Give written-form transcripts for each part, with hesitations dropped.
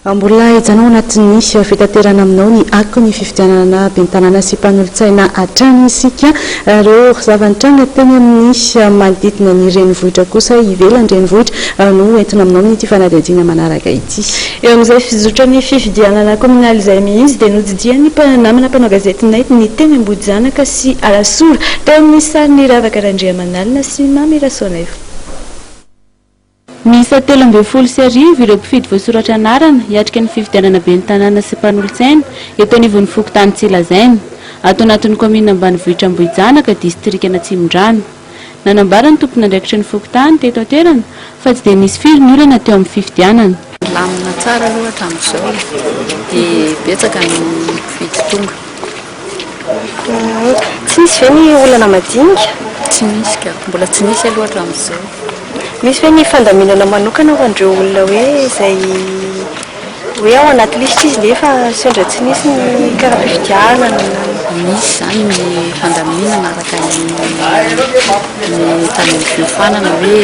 Mbola hijanona ao anatin'ny fitaterana aminao ny akon'ny fifidianana ben'ny tanàna sy mpanolotsaina hatrany isika. Ireo zava-nitranga teny amin'ny manodidina ny renivohitra kosa ivelan'ny renivohitra no entina aminao amin'ity fanadihadiana manaraka ity. Eo amin'izay fizotran'ny fifidianana kaominaly izay mihitsy dia nodidian'ny namana mpanao gazetinay ny teny Ambohijanaka sy Alasora teo amin'ny sarin'i Ravaka Randriamanalina sy Mamy Rasoanaivo. Miisa 1013 ireo mpifidy voasoratra anarana hiatrika ny fifidianana ben'ny tanàna sy mpanolotsaina eto anivon'ny fokontany Tsilazaina, ato anatin'ny kaominina ambanivohitra Ambohijanaka, distrikan'Atsimondrano. Nanambara ny tompon'andraikitry ny fokontany teto an-toerana fa tsy dia nisy firy ny olana teo amin'ny fifidianana. Milamina tsara aloha hatramin'izao dia betsaka ny mpifidy tonga. Tsy nisy ve ny olana madinika? Tsy nisy ka, mbola tsy nisy aloha hatramin'izao. Misy ve ny fandaminana manokana ho an'ireo olona hoe izay hoe ao anaty lisitra izy nefa sendra tsy nisy ny kara-pifidianana? Misy izany ny fandaminana araka ny ny tany amin'ny fiofanana hoe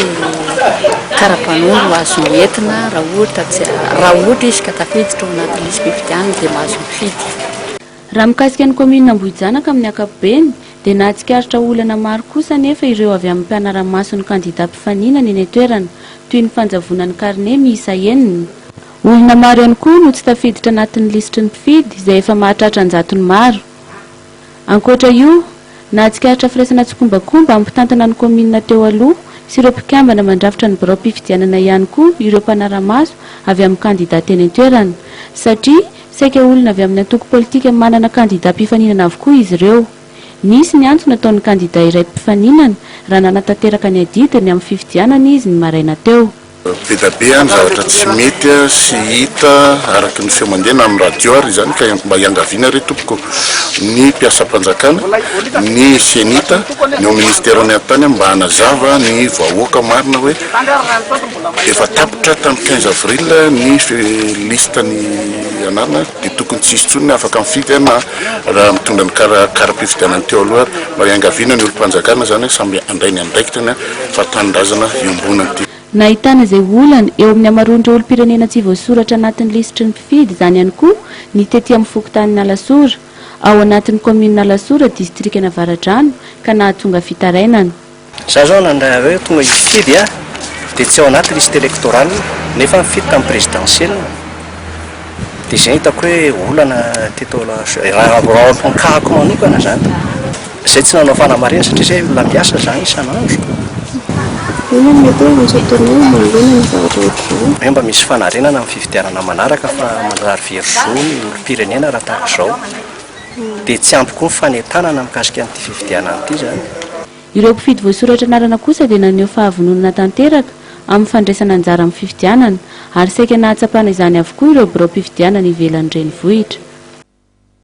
kara-panondro azony entina raha ohatra tsy raha ohatra izy ka tafiditra ao anaty lisi-pifidianana dia mahazo mifidy. Raha mikasika ny kaominina Ambohijanaka amin'ny ankapobeny dia nahatsikaritra olana maro kosa anefa ireo avy amin'ny mpanara-maso ny kandida mpifaninana eny an-toerana, toy ny fanjavonan'ny karne miisa enina. Olona maro ihany koa no tsy tafiditra anatin'ny lisitry ny mpifidy izay efa mahatratra an-jatony maro. Ankoatra io, nahatsikaritra firaisana tsikombakomba amin'ny mpitantana ny kaominina teo aloha sy ireo mpikambana mandrafitra ny biraom-pifidianana ihany koa ireo mpanara-maso avy amin'ny kandida teny an-toerana satria saika olona avy amin'ny antoko politika manana kandida mpifaninana avokoa izy ireo. Nisy ny antso nataon'ny kandida iray mpifaninana raha nanatanteraka ny adidiny amin'ny fifidianana izy ny maraina teo. Be dia be ny zavatra tsy mety sy hita araka ny feo mandeha na amin'ny radio ary izany ka mba iangaviana re tompoko ny mpiasam-panjakana, ny cenit, ny ao ministeran'ny atitany mba hanazava ny vahoaka marina hoe efa tapitra tamin'ny 15 avril ny liste ny anarana dia tokony tsy hisy intsony ny afaka mifidy na raha mitondra ny kara-pifidianana teo aloha ary mba iangaviana ny olom-panjakana izany samy handray ny andraikiny fa tanindrazana iombonana ity. Nahitana izay olana eo amin'ny hamaroan'ireo olom-pirenena tsy voasoratra anatin'ny lisitry ny mpifidy izany ihany koa ny tety amin'ny fokontanin'Alasora, ao anatin'ny kaominina Alasora, distrikan'Avaradrano, ka nahatonga fitarainana. Za zao nandray hoe tonga hifidy aho dia tsy ao anaty liste électorale nefa nifidy tamin'ny présidentielle dia izay hitako hoe olana teto raha ao am-kahako manokana zany. Zay tsy nanao fanamarihana satria zay olona miasa zany isan'andro. Inona no mety hoe azo ataonao manoloana ny zavatra ohatr'izao? Hoe mba misy fanarenana amin'ny fifidianana manaraka fa manjary very zo ny olom-pirenena raha tahaka izao. Dia tsy ampy koa ny fanentanana mikasika an'ity fifidianana ity izany. Ireo mpifidy voasoratra anarana kosa dia naneho fahavononana tanteraka amin'ny fandraisana anjara amin'ny fifidianana ary saika nahatsapana izany avokoa ireo biraom-pifidianana ivelan'ny renivohitra.